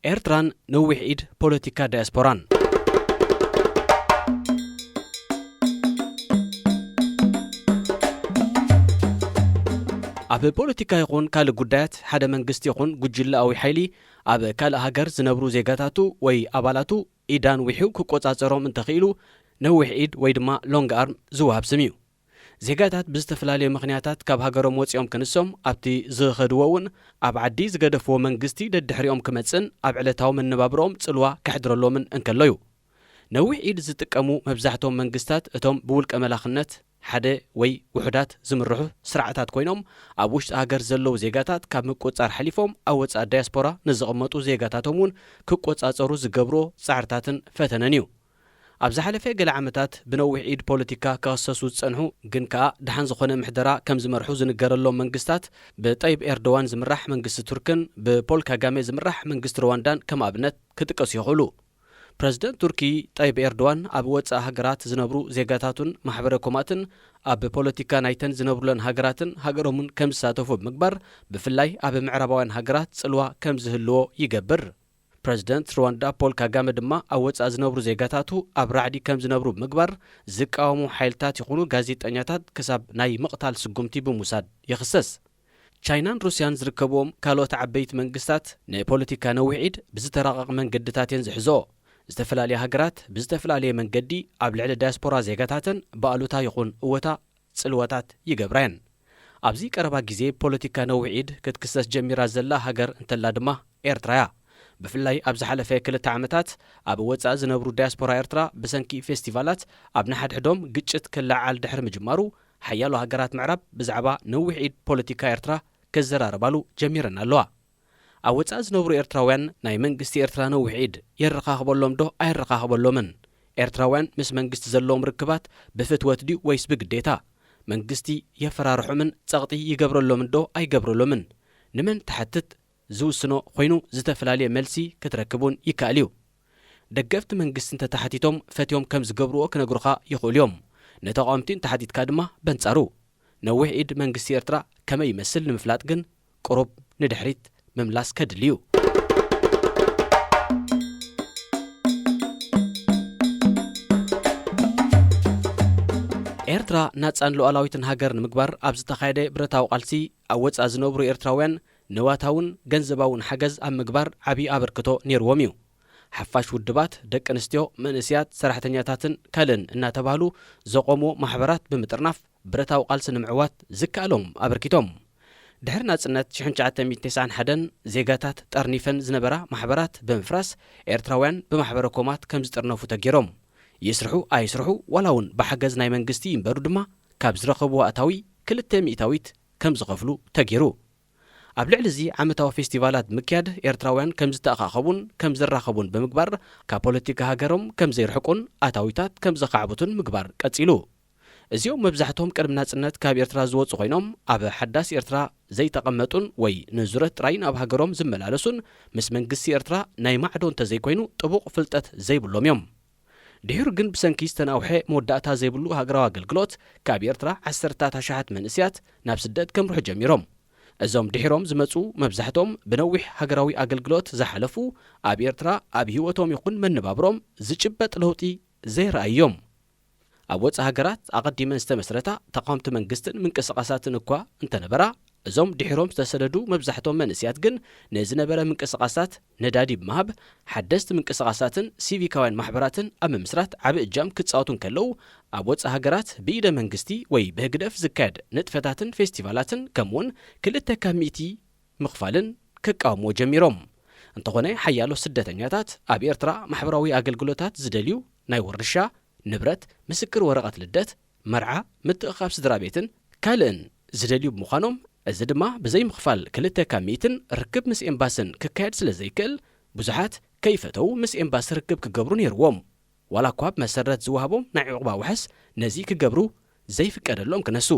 ኤርትራን ነዊሕ ኢድ ፖለቲካ ዳያስፖራን። ኣብ ፖለቲካ ይኹን ካልእ ጉዳያት፣ ሓደ መንግስቲ ይኹን ጉጅለኣዊ ሓይሊ ኣብ ካልእ ሃገር ዝነብሩ ዜጋታቱ ወይ ኣባላቱ ኢድ ኣንዊሑ ክቆጻጸሮም እንተኽኢሉ፣ ነዊሕ ኢድ ወይ ድማ ሎንግ ኣርም ዝወሃብ ስም እዩ። ዜጋታት ብዝተፈላለየ ምኽንያታት ካብ ሃገሮም ወጺኦም ክንሶም ኣብቲ ዝኸድዎ እውን፣ ኣብ ዓዲ ዝገደፍዎ መንግስቲ ደድሕሪኦም ክመጽእን ኣብ ዕለታዊ መነባብሮኦም ጽልዋ ከሕድረሎምን እንከሎ እዩ። ነዊሕ ኢድ ዝጥቀሙ መብዛሕትኦም መንግስታት እቶም ብውልቀ መላኽነት ሓደ ወይ ውሑዳት ዝምርሑ ስርዓታት ኮይኖም፣ ኣብ ውሽጢ ሃገር ዘለዉ ዜጋታት ካብ ምቁጽጻር ሓሊፎም ኣብ ወጻኢ ዳያስፖራ ንዝቕመጡ ዜጋታቶም እውን ክቆጻጸሩ ዝገብርዎ ጻዕርታትን ፈተነን እዩ። ኣብ ዝሓለፈ ገለ ዓመታት ብነዊሕ ኢድ ፖለቲካ ክኸሰሱ ዝጸንሑ ግን ከኣ ደሓን ዝኾነ ምሕደራ ከም ዝመርሑ ዝንገረሎም መንግስታት፣ ብጠይብ ኤርዶዋን ዝምራሕ መንግስቲ ቱርክን ብፖል ካጋሜ ዝምራሕ መንግስቲ ሩዋንዳን ከም ኣብነት ክጥቀሱ ይኽእሉ። ፕረዚደንት ቱርኪ ጠይብ ኤርዶዋን ኣብ ወጻኢ ሃገራት ዝነብሩ ዜጋታቱን ማሕበረ ኮማትን ኣብ ፖለቲካ ናይተን ዝነብሩለን ሃገራትን ሃገሮምን ከም ዝሳተፉ ብምግባር፣ ብፍላይ ኣብ ምዕራባውያን ሃገራት ጽልዋ ከም ዝህልዎ ይገብር። ፕረዚደንት ሩዋንዳ ፖል ካጋመ ድማ ኣብ ወጻኢ ዝነብሩ ዜጋታቱ ኣብ ራዕዲ ከም ዝነብሩ ብምግባር፣ ዝቃወሙ ሓይልታት ይኹኑ ጋዜጠኛታት ክሳብ ናይ ምቕታል ስጉምቲ ብምውሳድ ይኽሰስ። ቻይናን ሩስያን ዝርከብዎም ካልኦት ዓበይቲ መንግስታት ንፖለቲካ ነዊሕ ኢድ ብዝተራቐቕ መንገድታት እየን ዝሕዝኦ። ዝተፈላለያ ሃገራት ብዝተፈላለየ መንገዲ ኣብ ልዕሊ ዳያስፖራ ዜጋታተን ብኣሉታ ይኹን እወታ ጽልዋታት ይገብራ እየን። ኣብዚ ቀረባ ግዜ ፖለቲካ ነዊሕ ኢድ ክትክሰስ ጀሚራ ዘላ ሃገር እንተላ ድማ ኤርትራ እያ። ብፍላይ ኣብ ዝሓለፈ ክልተ ዓመታት ኣብ ወጻኢ ዝነብሩ ዳያስፖራ ኤርትራ ብሰንኪ ፌስቲቫላት ኣብ ንሓድሕዶም ግጭት ክለዓል ድሕሪ ምጅማሩ፣ ሓያሎ ሃገራት ምዕራብ ብዛዕባ ነዊሕ ኢድ ፖለቲካ ኤርትራ ክዘራረባሉ ጀሚረን ኣለዋ። ኣብ ወጻኢ ዝነብሩ ኤርትራውያን ናይ መንግስቲ ኤርትራ ነዊሕ ኢድ የረኻኽበሎም ዶ ኣየረኻኽበሎምን? ኤርትራውያን ምስ መንግስቲ ዘለዎም ርክባት ብፍትወት ድዩ ወይስ ብግዴታ? መንግስቲ የፈራርሖምን ጸቕጢ ይገብረሎምን ዶ ኣይገብረሎምን? ንመን ትሓትት ዝውስኖ ኮይኑ ዝተፈላለየ መልሲ ክትረክብ እውን ይከኣል እዩ። ደገፍቲ መንግስቲ እንተተሓቲቶም ፈትዮም ከም ዝገብርዎ ክነግሩኻ ይኽእሉ እዮም። ንተቓወምቲ እንተሓቲትካ ድማ በንጻሩ። ነዊሕ ኢድ መንግስቲ ኤርትራ ከመይ ይመስል ንምፍላጥ ግን ቁሩብ ንድሕሪት ምምላስ ከድሊ እዩ። ኤርትራ ናጻን ሉዓላዊትን ሃገር ንምግባር ኣብ ዝተኻየደ ብረታዊ ቃልሲ ኣብ ወጻኢ ዝነብሩ ኤርትራውያን ንዋታውን ገንዘባውን ሓገዝ ኣብ ምግባር ዓቢ ኣበርክቶ ነይርዎም እዩ። ሓፋሽ ውድባት፣ ደቂ ኣንስትዮ፣ መንእሰያት፣ ሰራሕተኛታትን ካልእን እናተባህሉ ዘቆምዎ ማሕበራት ብምጥርናፍ ብረታዊ ቃልሲ ንምዕዋት ዝከኣሎም ኣበርኪቶም። ድሕሪ ናጽነት ሽሕን ትሽዓተ ሚእትን ተስዓን ሓደን ዜጋታት ጠርኒፈን ዝነበራ ማሕበራት ብምፍራስ ኤርትራውያን ብማሕበረ ኮማት ከም ዝጥርነፉ ተገይሮም። ይስርሑ ኣይስርሑ ዋላ እውን ብሓገዝ ናይ መንግስቲ ይንበሩ ድማ ካብ ዝረኸብዎ ኣታዊ ክልተ ሚእታዊት ከም ዝኸፍሉ ተገይሩ። ኣብ ልዕሊ እዚ ዓመታዊ ፌስቲቫላት ብምክያድ ኤርትራውያን ከም ዝተኣኻኸቡን ከም ዝራኸቡን ብምግባር ካብ ፖለቲካ ሃገሮም ከም ዘይርሕቁን ኣታዊታት ከም ዘኻዕብቱን ምግባር ቀጺሉ። እዚኦም መብዛሕትኦም ቅድሚ ናጽነት ካብ ኤርትራ ዝወጹ ኮይኖም ኣብ ሓዳስ ኤርትራ ዘይተቐመጡን ወይ ንዙረት ጥራይ ናብ ሃገሮም ዝመላለሱን ምስ መንግስቲ ኤርትራ ናይ ማዕዶ እንተዘይኮይኑ ጥቡቕ ፍልጠት ዘይብሎም እዮም። ድሒሩ ግን ብሰንኪ ዝተናውሐ መወዳእታ ዘይብሉ ሃገራዊ ኣገልግሎት ካብ ኤርትራ ዓሰርታት ኣሽሓት መንእሰያት ናብ ስደት ከምርሑ ጀሚሮም። እዞም ድሒሮም ዝመጹ መብዛሕትኦም ብነዊሕ ሃገራዊ ኣገልግሎት ዝሓለፉ፣ ኣብ ኤርትራ ኣብ ህይወቶም ይኹን መነባብሮም ዝጭበጥ ለውጢ ዘይረኣዩ እዮም። ኣብ ወጻኢ ሃገራት ኣቐዲመን ዝተመስረታ ተቓወምቲ መንግስትን ምንቅስቓሳትን እኳ እንተነበራ፣ እዞም ድሒሮም ዝተሰደዱ መብዛሕትኦም መንእሰያት ግን ንዝነበረ ምንቅስቓሳት ነዳዲ ብምሃብ፣ ሓደስቲ ምንቅስቓሳትን ሲቪካውያን ማሕበራትን ኣብ ምምስራት ዓቢ እጃም ክጻወቱ እንከለዉ፣ ኣብ ወጻኢ ሃገራት ብኢደ መንግስቲ ወይ ብህግደፍ ዝካየድ ንጥፈታትን ፌስቲቫላትን ከምኡውን ክልተ ካብ ሚእቲ ምኽፋልን ክቃወምዎ ጀሚሮም። እንተኾነ ሓያሎ ስደተኛታት ኣብ ኤርትራ ማሕበራዊ ኣገልግሎታት ዝደልዩ፣ ናይ ውርሻ፣ ንብረት፣ ምስክር ወረቐት ልደት፣ መርዓ፣ ምትእኻብ ስድራ ቤትን ካልእን ዝደልዩ ብምዃኖም፣ እዚ ድማ ብዘይ ምኽፋል ክልተ ካብ ሚእትን ርክብ ምስ ኤምባስን ክካየድ ስለ ዘይክእል፣ ብዙሓት ከይፈተዉ ምስ ኤምባሲ ርክብ ክገብሩ ነይርዎም። ዋላ እኳ ብመሰረት ዝወሃቦም ናይ ዑቕባ ዋሕስ ነዚ ክገብሩ ዘይፍቀደሎም ክነሱ።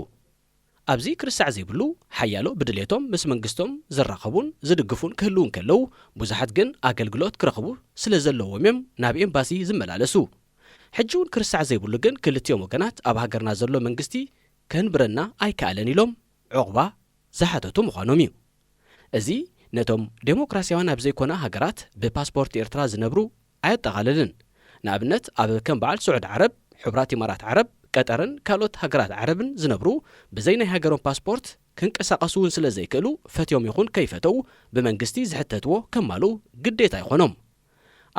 ኣብዚ ክርሳዕ ዘይብሉ፣ ሓያሎ ብድሌቶም ምስ መንግስቶም ዝራኸቡን ዝድግፉን ክህልዉ እንከለዉ፣ ብዙሓት ግን ኣገልግሎት ክረኽቡ ስለ ዘለዎም እዮም ናብ ኤምባሲ ዝመላለሱ። ሕጂ እውን ክርሳዕ ዘይብሉ ግን ክልቲኦም ወገናት ኣብ ሃገርና ዘሎ መንግስቲ ከንብረና ኣይከኣለን ኢሎም ዑቕባ ዝሓተቱ ምዃኖም እዩ። እዚ ነቶም ዴሞክራሲያውያን ኣብ ዘይኮና ሃገራት ብፓስፖርት ኤርትራ ዝነብሩ ኣየጠቓልልን። ንኣብነት ኣብ ከም በዓል ስዑድ ዓረብ፣ ሕቡራት ኢማራት ዓረብ፣ ቀጠርን ካልኦት ሃገራት ዓረብን ዝነብሩ ብዘይ ናይ ሃገሮም ፓስፖርት ክንቀሳቐሱ እውን ስለ ዘይክእሉ ፈትዮም ይኹን ከይፈተው ብመንግስቲ ዝሕተትዎ ከማልኡ ግዴታ ይኾኖም።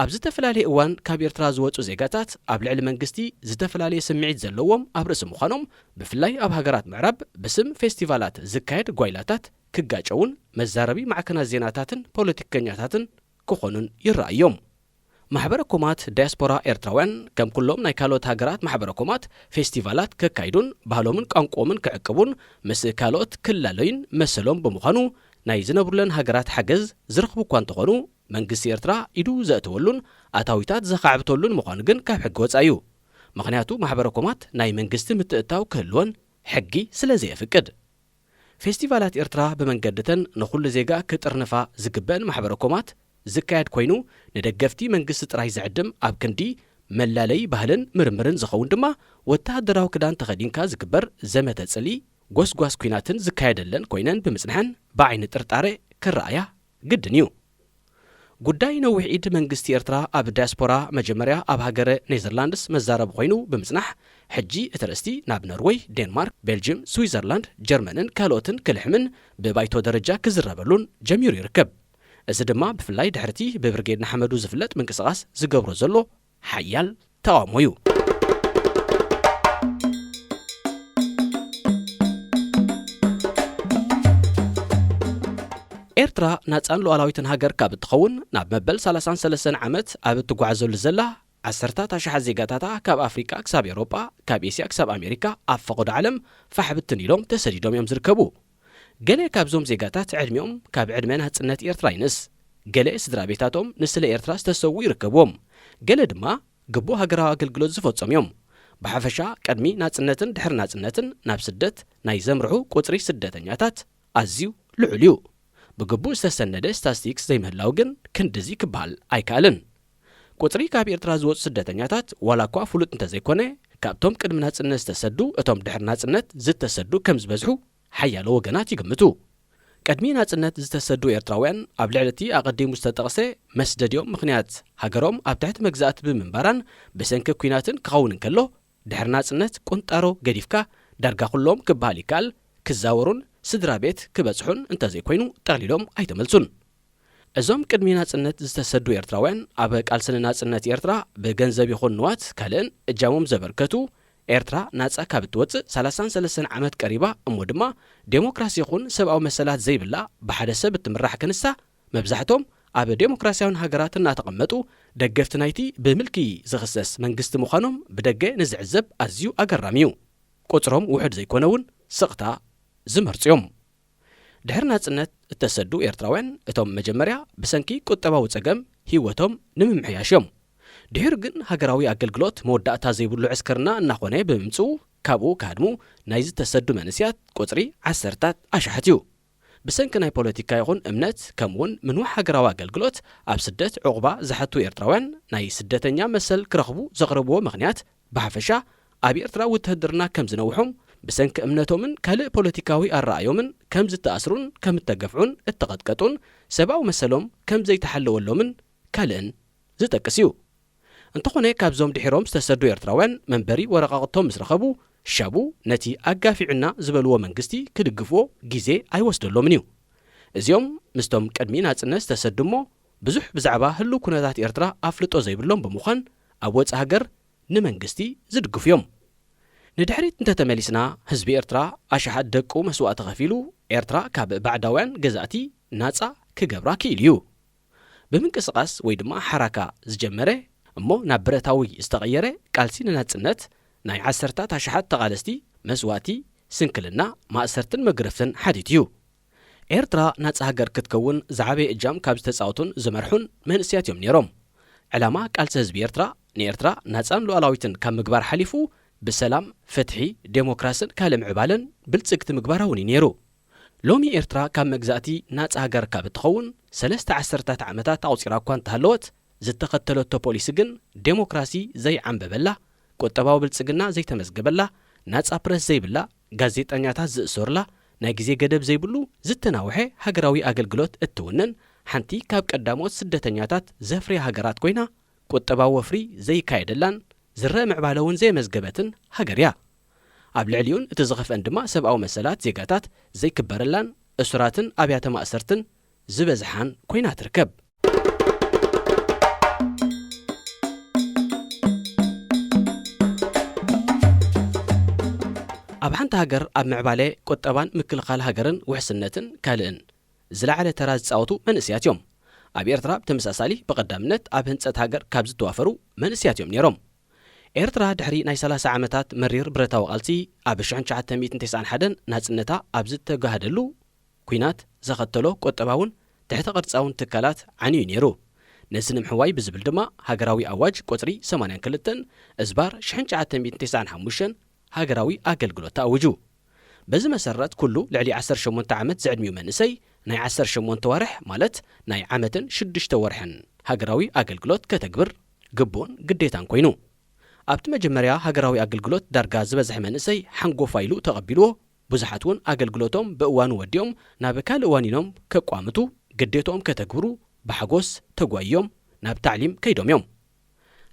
ኣብ ዝተፈላለየ እዋን ካብ ኤርትራ ዝወጹ ዜጋታት ኣብ ልዕሊ መንግስቲ ዝተፈላለየ ስምዒት ዘለዎም ኣብ ርእሲ ምዃኖም፣ ብፍላይ ኣብ ሃገራት ምዕራብ ብስም ፌስቲቫላት ዝካየድ ጓይላታት ክጋጨውን መዛረቢ ማዕከናት ዜናታትን ፖለቲከኛታትን ክኾኑን ይረኣዮም። ማሕበረ ኮማት ዳያስፖራ ኤርትራውያን ከም ኩሎም ናይ ካልኦት ሃገራት ማሕበረ ኮማት ፌስቲቫላት ከካይዱን ባህሎምን ቋንቋኦምን ክዕቅቡን ምስ ካልኦት ክላለዩን መሰሎም ብምዃኑ ናይ ዝነብሩለን ሃገራት ሓገዝ ዝረኽቡ እኳ እንተኾኑ መንግስቲ ኤርትራ ኢዱ ዘእተወሉን ኣታዊታት ዘኻዕብተሉን ምዃኑ ግን ካብ ሕጊ ወጻኢ እዩ። ምኽንያቱ ማሕበረ ኮማት ናይ መንግስቲ ምትእትታው ክህልወን ሕጊ ስለ ዘየፍቅድ። ፌስቲቫላት ኤርትራ ብመንገድተን ንኹሉ ዜጋ ክጥርንፋ ዝግበእን ማሕበረ ኮማት ዝካየድ ኮይኑ ንደገፍቲ መንግስቲ ጥራይ ዝዕድም ኣብ ክንዲ መላለዪ ባህልን ምርምርን ዝኸውን ድማ ወተሃደራዊ ክዳን ተኸዲንካ ዝግበር ዘመተ ጽልኢ ጎስጓስ ኲናትን ዝካየደለን ኮይነን ብምጽንሐን ብዓይኒ ጥርጣረ ክረኣያ ግድን እዩ። ጉዳይ ነዊሕ ኢድ መንግስቲ ኤርትራ ኣብ ዳያስፖራ መጀመርያ ኣብ ሃገረ ኔዘርላንድስ መዛረቢ ኮይኑ ብምጽናሕ ሕጂ እቲ ርእስቲ ናብ ኖርወይ፣ ዴንማርክ፣ ቤልጅም፣ ስዊዘርላንድ፣ ጀርመንን ካልኦትን ክልሕምን ብባይቶ ደረጃ ክዝረበሉን ጀሚሩ ይርከብ። እዚ ድማ ብፍላይ ድሕርቲ ብብርጌድ ንሓመዱ ዝፍለጥ ምንቅስቓስ ዝገብሮ ዘሎ ሓያል ተቓውሞ እዩ። ኤርትራ ናጻን ሉዓላዊትን ሃገር ካብ እትኸውን ናብ መበል ሰላሳን ሰለስተን ዓመት ኣብ እትጓዓዘሉ ዘላ ዓሰርታት ኣሽሓት ዜጋታታ ካብ ኣፍሪቃ ክሳብ ኤውሮጳ ካብ ኤስያ ክሳብ ኣሜሪካ ኣብ ፈቐዶ ዓለም ፋሕ ብትን ኢሎም ተሰዲዶም እዮም ዝርከቡ። ገለ ካብዞም ዜጋታት ዕድሚኦም ካብ ዕድመ ናጽነት ኤርትራ ይንእስ። ገለ ስድራ ቤታቶም ንስለ ኤርትራ ዝተሰዉ ይርከብዎም። ገለ ድማ ግቡእ ሃገራዊ ኣገልግሎት ዝፈጸሙ እዮም። ብሓፈሻ ቅድሚ ናጽነትን ድሕሪ ናጽነትን ናብ ስደት ናይ ዘምርሑ ቁጽሪ ስደተኛታት ኣዝዩ ልዑል እዩ። ብግቡእ ዝተሰነደ ስታስቲክስ ዘይምህላው ግን ክንድዚ ክበሃል ኣይከኣልን። ቁጽሪ ካብ ኤርትራ ዝወጹ ስደተኛታት ዋላ እኳ ፍሉጥ እንተዘይኮነ ካብቶም ቅድሚ ናጽነት ዝተሰዱ እቶም ድሕሪ ናጽነት ዝተሰዱ ከም ዝበዝሑ ሓያሎ ወገናት ይግምቱ። ቅድሚ ናጽነት ዝተሰዱ ኤርትራውያን ኣብ ልዕሊ እቲ ኣቐዲሙ ዝተጠቕሰ መስደድዮም ምኽንያት ሃገሮም ኣብ ትሕቲ መግዛእቲ ብምንባራን ብሰንኪ ኲናትን ክኸውን እንከሎ ድሕሪ ናጽነት ቁንጣሮ ገዲፍካ ዳርጋ ኩሎም ክበሃል ይከኣል ክዛወሩን ስድራ ቤት ክበጽሑን እንተዘይኮይኑ ጠቕሊሎም ኣይተመልሱን። እዞም ቅድሚ ናጽነት ዝተሰዱ ኤርትራውያን ኣብ ቃልሲ ንናጽነት ኤርትራ ብገንዘብ ይኹን ንዋት ካልእን እጃሞም ዘበርከቱ ኤርትራ ናጻ ካብ እትወጽእ ሰላሳን ሰለስተን ዓመት ቀሪባ እሞ ድማ ዴሞክራሲ ይኹን ሰብኣዊ መሰላት ዘይብላ ብሓደ ሰብ እትምራሕ ክንሳ መብዛሕቶም ኣብ ዴሞክራሲያውን ሃገራት እናተቐመጡ ደገፍቲ ናይቲ ብምልኪ ዝኽሰስ መንግስቲ ምዃኖም ብደገ ንዝዕዘብ ኣዝዩ ኣገራሚ እዩ። ቁጽሮም ውሑድ ዘይኮነ እውን ስቕታ ዝመርጹ እዮም። ድሕሪ ናጽነት እተሰዱ ኤርትራውያን እቶም መጀመርያ ብሰንኪ ቁጠባዊ ጸገም ህይወቶም ንምምሕያሽ እዮም። ድሒሩ ግን ሃገራዊ ኣገልግሎት መወዳእታ ዘይብሉ ዕስክርና እናኾነ ብምምጽኡ ካብኡ ክሃድሙ ናይ ዝተሰዱ መንእስያት ቁጽሪ ዓሰርታት ኣሽሓት እዩ። ብሰንኪ ናይ ፖለቲካ ይኹን እምነት ከምኡውን ምንዋሕ ሃገራዊ ኣገልግሎት ኣብ ስደት ዕቑባ ዝሓቱ ኤርትራውያን ናይ ስደተኛ መሰል ክረኽቡ ዘቕረብዎ ምኽንያት ብሓፈሻ ኣብ ኤርትራ ውትህድርና ከም ዝነውሖም ብሰንኪ እምነቶምን ካልእ ፖለቲካዊ ኣረኣዮምን ከም ዝተኣስሩን ከም እተገፍዑን እተቐጥቀጡን ሰብኣዊ መሰሎም ከም ዘይተሓለወሎምን ካልእን ዝጠቅስ እዩ። እንተኾነ ካብዞም ድሒሮም ዝተሰዱ ኤርትራውያን መንበሪ ወረቓቕቶም ምስ ረኸቡ ሻቡ ነቲ ኣጋፊዑና ዝበልዎ መንግስቲ ክድግፍዎ ግዜ ኣይወስደሎምን እዩ። እዚኦም ምስቶም ቅድሚ ናጽነት ዝተሰዱ እሞ ብዙሕ ብዛዕባ ህሉው ኩነታት ኤርትራ ኣፍልጦ ዘይብሎም ብምዃን ኣብ ወጻኢ ሃገር ንመንግስቲ ዝድግፉ እዮም። ንድሕሪት እንተተመሊስና ህዝቢ ኤርትራ ኣሽሓት ደቁ መስዋእቲ ከፊሉ ኤርትራ ካብ ባዕዳውያን ገዛእቲ ናጻ ክገብራ ክኢሉ እዩ። ብምንቅስቓስ ወይ ድማ ሓራካ ዝጀመረ እሞ ናብ ብረታዊ ዝተቐየረ ቃልሲ ንናጽነት ናይ ዓሰርታት ኣሽሓት ተቓለስቲ መስዋእቲ፣ ስንክልና፣ ማእሰርትን መግረፍትን ሓቲቱ እዩ። ኤርትራ ናጻ ሃገር ክትከውን ዝዓበየ እጃም ካብ ዝተጻወቱን ዝመርሑን መንእስያት እዮም ነይሮም። ዕላማ ቃልሲ ህዝቢ ኤርትራ ንኤርትራ ናጻን ሉዓላዊትን ካብ ምግባር ሓሊፉ ብሰላም፣ ፍትሒ፣ ዴሞክራስን ካልእ ምዕባለን ብልጽግቲ ምግባራ እውን እዩ ነይሩ። ሎሚ ኤርትራ ካብ መግዛእቲ ናጻ ሃገር ካብ እትኸውን ሰለስተ ዓሰርታት ዓመታት ኣቑጺራ እኳ እንተሃለወት ዝተኸተለቶ ፖሊሲ ግን ዴሞክራሲ ዘይዓምበበላ፣ ቁጠባዊ ብልጽግና ዘይተመዝገበላ፣ ናጻ ፕረስ ዘይብላ፣ ጋዜጠኛታት ዝእሰሩላ፣ ናይ ግዜ ገደብ ዘይብሉ ዝተናውሐ ሃገራዊ ኣገልግሎት እትውንን ሓንቲ ካብ ቀዳሞት ስደተኛታት ዘፍርያ ሃገራት ኮይና፣ ቁጠባዊ ወፍሪ ዘይካየደላን ዝረአ ምዕባለ እውን ዘየመዝገበትን ሃገር እያ። ኣብ ልዕሊኡን እቲ ዝኸፍአን ድማ ሰብኣዊ መሰላት ዜጋታት ዘይክበረላን እሱራትን ኣብያተ ማእሰርትን ዝበዝሓን ኮይና ትርከብ። ኣብ ሓንቲ ሃገር ኣብ ምዕባለ ቁጠባን ምክልኻል ሃገርን ውሕስነትን ካልእን ዝለዓለ ተራ ዝጻወቱ መንእሰያት እዮም። ኣብ ኤርትራ ብተመሳሳሊ ብቐዳምነት ኣብ ህንጸት ሃገር ካብ ዝተዋፈሩ መንእሰያት እዮም ነይሮም። ኤርትራ ድሕሪ ናይ ሰላሳ ዓመታት መሪር ብረታዊ ቃልሲ ኣብ ሽሕን ትሽዓተ ሚእትን ተስዓን ሓደን ናጽነታ ኣብ ዝተጋህደሉ ኲናት ዘኸተሎ ቁጠባውን ትሕተ ቅርጻውን ትካላት ዓንዩ ነይሩ። ነዚ ንምሕዋይ ብዝብል ድማ ሃገራዊ ኣዋጅ ቁጽሪ ሰማንያን ክልተን እዝባር ሽሕን ትሽዓተ ሚእትን ተስዓን ሓሙሽተን ሃገራዊ ኣገልግሎት ተኣዊጁ። በዚ መሰረት ኩሉ ልዕሊ ዓሰርተ ሸሞንተ ዓመት ዝዕድሚኡ መንእሰይ ናይ ዓሰርተ ሸሞንተ ዋርሕ ማለት ናይ ዓመትን ሽዱሽተ ወርሕን ሃገራዊ ኣገልግሎት ከተግብር ግቡን ግዴታን ኮይኑ። ኣብቲ መጀመርያ ሃገራዊ ኣገልግሎት ዳርጋ ዝበዝሐ መንእሰይ ሓንጎፋይ ኢሉ ተቐቢልዎ። ብዙሓት እውን ኣገልግሎቶም ብእዋኑ ወዲኦም ናብ ካልእ ዋኒኖም ከቋምቱ ግዴትኦም ከተግብሩ ብሓጎስ ተጓይዮም ናብ ታዕሊም ከይዶም እዮም።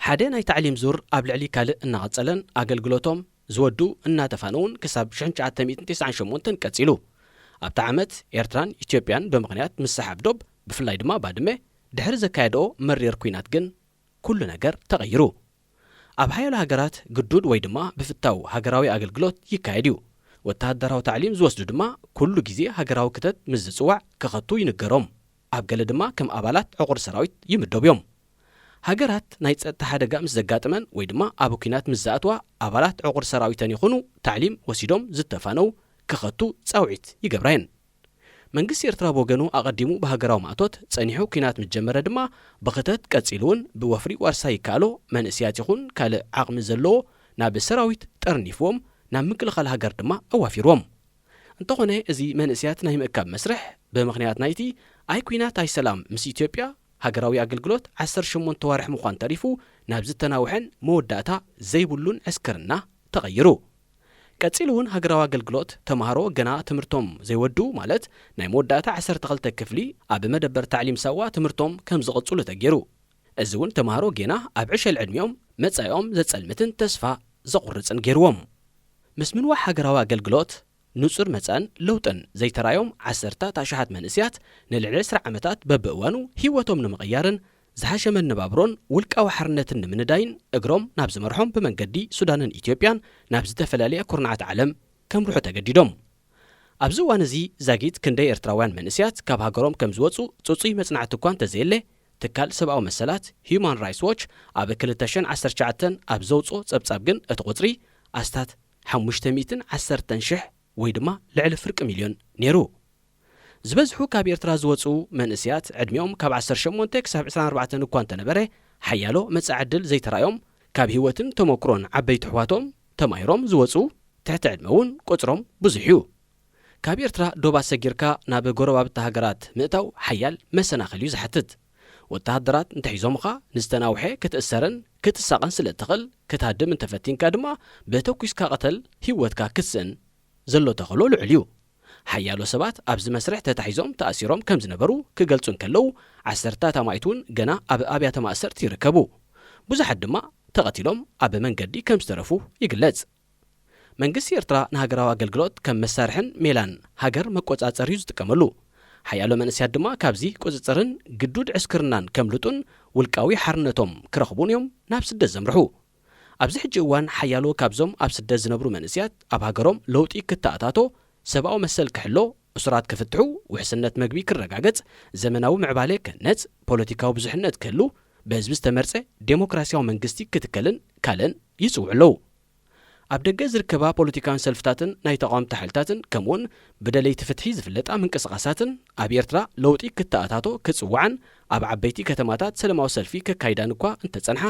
ሓደ ናይ ታዕሊም ዙር ኣብ ልዕሊ ካልእ እናቐጸለን ኣገልግሎቶም ዝወዱ እናተፋነውን ክሳብ ሽሕን ትሽዓተ ሚእትን ተስዓን ሸሞንተን ቀጺሉ። ኣብቲ ዓመት ኤርትራን ኢትዮጵያን ብምኽንያት ምስሓብ ዶብ ብፍላይ ድማ ባድመ ድሕሪ ዘካየድኦ መሪር ኲናት ግን ኩሉ ነገር ተቐይሩ። ኣብ ሓያሎ ሃገራት ግዱድ ወይ ድማ ብፍታው ሃገራዊ ኣገልግሎት ይካየድ እዩ። ወተሃደራዊ ታዕሊም ዝወስዱ ድማ ኩሉ ግዜ ሃገራዊ ክተት ምስ ዝጽዋዕ ክኸቱ ይንገሮም። ኣብ ገለ ድማ ከም ኣባላት ዕቑር ሰራዊት ይምደቡ እዮም። ሃገራት ናይ ጸጥታ ሓደጋ ምስ ዘጋጥመን ወይ ድማ ኣብ ኲናት ምስ ዝኣትዋ ኣባላት ዕቑር ሰራዊተን ይኹኑ ታዕሊም ወሲዶም ዝተፋነው ክኸቱ ጻውዒት ይገብራ እየን። መንግስቲ ኤርትራ ብወገኑ ኣቐዲሙ ብሃገራዊ ማእቶት ጸኒሑ ኲናት ምስ ጀመረ ድማ ብኽተት ቀጺሉ እውን ብወፍሪ ዋርሳይ ይከኣሎ መንእሰያት ይኹን ካልእ ዓቕሚ ዘለዎ ናብ ሰራዊት ጠርኒፍዎም ናብ ምክልኻል ሃገር ድማ ኣዋፊርዎም። እንተኾነ እዚ መንእሰያት ናይ ምእካብ መስርሕ ብምኽንያት ናይቲ ኣይ ኲናት ኣይ ሰላም ምስ ኢትዮጵያ ሃገራዊ ኣገልግሎት ዓሰርተ ሸሞንተ ዋርሕ ምዃን ተሪፉ ናብ ዝተናውሐን መወዳእታ ዘይብሉን ዕስክርና ተቐይሩ። ቀጺሉ እውን ሃገራዊ ኣገልግሎት ተምሃሮ ገና ትምህርቶም ዘይወዱ ማለት ናይ መወዳእታ ዓሰርተ ክልተ ክፍሊ ኣብ መደበር ታዕሊም ሳዋ ትምህርቶም ከም ዝቕጽሉ ተገይሩ። እዚ እውን ተምሃሮ ጌና ኣብ ዕሸል ዕድሚኦም መጻኢኦም ዘጸልምትን ተስፋ ዘቑርጽን ገይርዎም። ምስ ምንዋሕ ሃገራዊ ኣገልግሎት ንጹር መጻእን ለውጥን ዘይተራዮም ዓሰርታት ኣሽሓት መንእስያት ንልዕሊ ዕስራ ዓመታት በብእዋኑ ህይወቶም ንምቕያርን ዝሓሸ መነባብሮን ውልቃዊ ሓርነትን ንምንዳይን እግሮም ናብ ዝመርሖም ብመንገዲ ሱዳንን ኢትዮጵያን ናብ ዝተፈላለያ ኩርናዓት ዓለም ከምርሑ ተገዲዶም። ኣብዚ እዋን እዚ ዛጊት ክንደይ ኤርትራውያን መንእስያት ካብ ሃገሮም ከም ዝወጹ ጽጹይ መጽናዕቲ እኳ እንተዘየለ፣ ትካል ሰብኣዊ መሰላት ሂዩማን ራይትስ ዎች ኣብ ክልተ ሽሕን ዓሰርተ ትሽዓተን ኣብ ዘውጽኦ ጸብጻብ ግን እቲ ቁጽሪ ኣስታት ሓሙሽተ ሚእትን ዓሰርተን ሽሕ ወይ ድማ ልዕሊ ፍርቂ ሚልዮን ነይሩ። ዝበዝሑ ካብ ኤርትራ ዝወጹ መንእስያት ዕድሚኦም ካብ ዓሰርተ ሸሞንተ ክሳብ ዕስራን ኣርባዕተን እኳ እንተነበረ፣ ሓያሎ መጻኢ ዕድል ዘይተራእዮም ካብ ህይወትን ተመኩሮን ዓበይቲ ኣሕዋቶም ተማሂሮም ዝወጹ ትሕቲ ዕድመ እውን ቁጽሮም ብዙሕ እዩ። ካብ ኤርትራ ዶባት ሰጊርካ ናብ ጎረባብቲ ሃገራት ምእታው ሓያል መሰናኽል እዩ ዝሓትት። ወተሃደራት እንተሒዞምኻ ንዝተናውሐ ክትእሰርን ክትሳቐን ስለ እትኽእል ክትሃድም እንተፈቲንካ ድማ ብተኲስካ ቅተል ህይወትካ ክትስእን ዘሎ ተኽእሎ ልዑል እዩ። ሓያሎ ሰባት ኣብዚ መስርሕ ተታሒዞም ተኣሲሮም ከም ዝነበሩ ክገልጹ እንከለዉ ዓሰርታት ኣማኢት እውን ገና ኣብ ኣብያተ ማእሰርቲ ይርከቡ። ብዙሓት ድማ ተቐቲሎም ኣብ መንገዲ ከም ዝተረፉ ይግለጽ። መንግስቲ ኤርትራ ንሃገራዊ ኣገልግሎት ከም መሳርሕን ሜላን ሃገር መቆጻጸሪ እዩ ዝጥቀመሉ። ሓያሎ መንእስያት ድማ ካብዚ ቁጽጽርን ግዱድ ዕስክርናን ከምልጡን ውልቃዊ ሓርነቶም ክረኽቡን እዮም ናብ ስደት ዘምርሑ። ኣብዚ ሕጂ እዋን ሓያሎ ካብዞም ኣብ ስደት ዝነብሩ መንእስያት ኣብ ሃገሮም ለውጢ ክተኣታቶ፣ ሰብኣዊ መሰል ክሕሎ፣ እሱራት ክፍትሑ፣ ውሕስነት መግቢ ክረጋገጽ፣ ዘመናዊ ምዕባለ ክህነጽ፣ ፖለቲካዊ ብዙሕነት ክህሉ፣ ብህዝቢ ዝተመርጸ ዴሞክራሲያዊ መንግስቲ ክትከልን ካልእን ይጽውዑ ኣለዉ። ኣብ ደገ ዝርከባ ፖለቲካውያን ሰልፍታትን ናይ ተቓወምቲ ሓይልታትን ከምኡውን ብደለይቲ ፍትሒ ዝፍለጣ ምንቅስቓሳትን ኣብ ኤርትራ ለውጢ ክተኣታቶ ክጽውዓን ኣብ ዓበይቲ ከተማታት ሰለማዊ ሰልፊ ከካይዳን እኳ እንተጸንሓ፣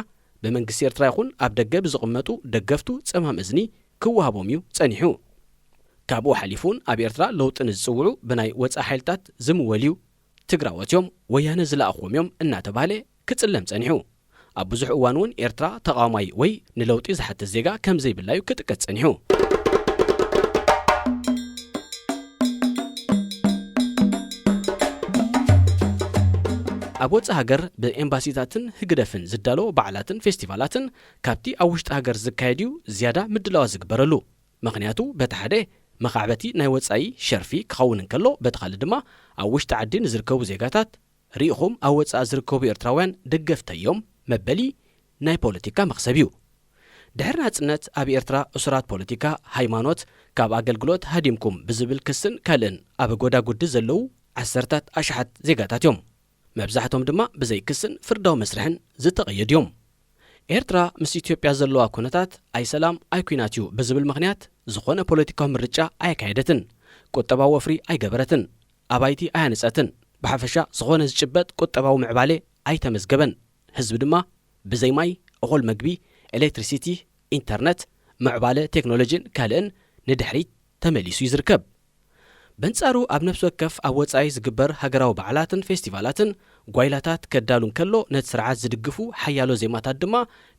ብመንግስቲ ኤርትራ ይኹን ኣብ ደገ ብዝቕመጡ ደገፍቱ ጸማም እዝኒ ክወሃቦም እዩ ጸኒሑ። ካብኡ ሓሊፉ እውን ኣብ ኤርትራ ለውጢ ንዝጽውዑ ብናይ ወጻኢ ሓይልታት ዝምወልዩ ትግራዎት እዮም፣ ወያነ ዝለኣኽዎም እዮም እናተባህለ ክጽለም ጸኒሑ። ኣብ ብዙሕ እዋን እውን ኤርትራ ተቓዋማይ ወይ ንለውጢ ዝሓትት ዜጋ ከም ዘይብላ እዩ ክጥቀስ ጸኒሑ። ኣብ ወጻኢ ሃገር ብኤምባሲታትን ህግደፍን ዝዳሎ በዓላትን ፌስቲቫላትን ካብቲ ኣብ ውሽጢ ሃገር ዝካየድ እዩ ዝያዳ ምድላዋት ዝግበረሉ። ምኽንያቱ በቲ ሓደ መኻዕበቲ ናይ ወጻኢ ሸርፊ ክኸውን እንከሎ፣ በቲ ካልእ ድማ ኣብ ውሽጢ ዓዲ ንዝርከቡ ዜጋታት ርኢኹም ኣብ ወጻኢ ዝርከቡ ኤርትራውያን ደገፍተይ እዮም መበሊ ናይ ፖለቲካ መኽሰብ እዩ። ድሕሪ ናጽነት ኣብ ኤርትራ እሱራት ፖለቲካ፣ ሃይማኖት፣ ካብ ኣገልግሎት ሃዲምኩም ብዝብል ክስን ካልእን ኣብ ጎዳጉዲ ዘለዉ ዓሰርታት ኣሽሓት ዜጋታት እዮም። መብዛሕቶም ድማ ብዘይ ክስን ፍርዳዊ መስርሕን ዝተቐየዱ እዮም። ኤርትራ ምስ ኢትዮጵያ ዘለዋ ኩነታት ኣይ ሰላም ኣይ ኲናት እዩ ብዝብል ምኽንያት ዝኾነ ፖለቲካዊ ምርጫ ኣየካየደትን። ቁጠባዊ ወፍሪ ኣይገበረትን። ኣባይቲ ኣያነጸትን። ብሓፈሻ ዝኾነ ዝጭበጥ ቁጠባዊ ምዕባሌ ኣይተመዝገበን። ህዝቢ ድማ ብዘይ ማይ፣ እኹል መግቢ፣ ኤሌክትሪሲቲ፣ ኢንተርነት፣ ምዕባለ ቴክኖሎጂን ካልእን ንድሕሪት ተመሊሱ እዩ ዝርከብ። በንጻሩ ኣብ ነፍሲ ወከፍ ኣብ ወጻኢ ዝግበር ሃገራዊ በዓላትን ፌስቲቫላትን ጓይላታት ከዳሉ እንከሎ ነቲ ስርዓት ዝድግፉ ሓያሎ ዜማታት ድማ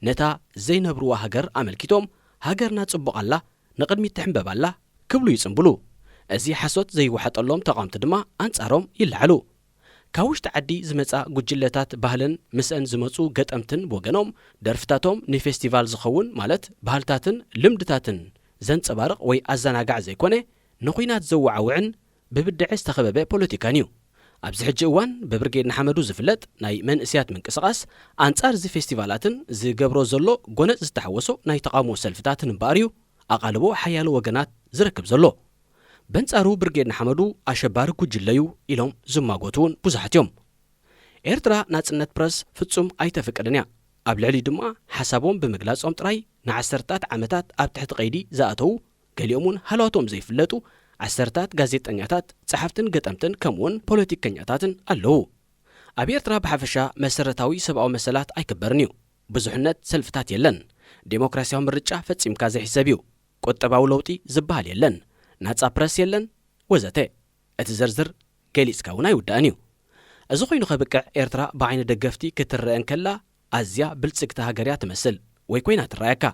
ነታ ዘይነብርዋ ሃገር ኣመልኪቶም ሃገርና ጽቡቕ ኣላ፣ ንቕድሚት ትሕንበብ ኣላ ክብሉ ይጽንብሉ። እዚ ሓሶት ዘይወሓጠሎም ተቓወምቲ ድማ ኣንጻሮም ይለዓሉ። ካብ ውሽጢ ዓዲ ዝመጻ ጉጅለታት ባህልን ምስአን ዝመጹ ገጠምትን ብወገኖም ደርፍታቶም ንፌስቲቫል ዝኸውን ማለት ባህልታትን ልምድታትን ዘንጸባርቕ ወይ ኣዘናጋዕ ዘይኮነ ንኹናት ዘወዓውዕን ብብድዐ ዝተኸበበ ፖለቲካን እዩ። ኣብዚ ሕጂ እዋን ብብርጌድ ንሓመዱ ዝፍለጥ ናይ መንእስያት ምንቅስቓስ ኣንጻር እዚ ፌስቲቫላትን ዝገብሮ ዘሎ ጎነጽ ዝተሓወሶ ናይ ተቓውሞ ሰልፍታትን እምበኣር እዩ ኣቓልቦ ሓያሎ ወገናት ዝረክብ ዘሎ። በንጻሩ ብርጌድ ንሓመዱ ኣሸባሪ ጉጅለ እዩ ኢሎም ዝማጎቱ እውን ብዙሓት እዮም። ኤርትራ ናጽነት ፕረስ ፍጹም ኣይተፍቅድን እያ። ኣብ ልዕሊ ድማ ሓሳቦም ብምግላጾም ጥራይ ንዓሰርታት ዓመታት ኣብ ትሕቲ ቀይዲ ዝኣተዉ፣ ገሊኦም እውን ሃለዋቶም ዘይፍለጡ ዓሰርታት ጋዜጠኛታት፣ ጸሓፍትን ገጠምትን ከምኡውን ፖለቲከኛታትን ኣለዉ። ኣብ ኤርትራ ብሓፈሻ መሰረታዊ ሰብኣዊ መሰላት ኣይክበርን እዩ። ብዙሕነት ሰልፍታት የለን። ዴሞክራሲያዊ ምርጫ ፈጺምካ ዘይሕሰብ እዩ። ቁጠባዊ ለውጢ ዝበሃል የለን። ናጻ ፕረስ የለን፣ ወዘተ። እቲ ዝርዝር ገሊጽካ እውን ኣይውዳእን እዩ። እዚ ኮይኑ ከብቅዕ ኤርትራ ብዓይኒ ደገፍቲ ክትረአ እንከላ ኣዝያ ብልጽግቲ ሃገር እያ ትመስል ወይ ኮይና ትረኣየካ።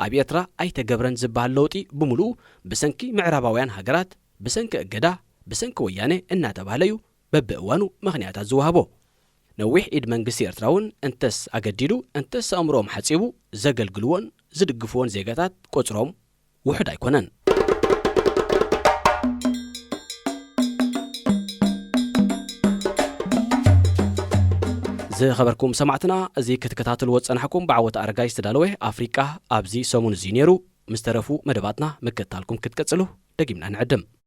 ኣብ ኤርትራ ኣይተገብረን ዝበሃል ለውጢ ብምሉኡ ብሰንኪ ምዕራባውያን ሃገራት፣ ብሰንኪ እገዳ፣ ብሰንኪ ወያነ እናተባህለ እዩ በብእዋኑ ምኽንያታት ዝወሃቦ። ነዊሕ ኢድ መንግስቲ ኤርትራ እውን እንተስ ኣገዲዱ እንተስ ኣእምሮኦም ሓጺቡ ዘገልግልዎን ዝድግፍዎን ዜጋታት ቁጽሮም ውሑድ ኣይኮነን። ዝኸበርኩም ሰማዕትና፣ እዚ ክትከታተልዎ ዝጸናሕኩም ብዓወት ኣረጋይ ዝተዳለወ ኣፍሪቃ ኣብዚ ሰሙን እዚ ነይሩ። ምስ ተረፉ መደባትና ምክትታልኩም ክትቀጽሉ ደጊምና ንዕድም።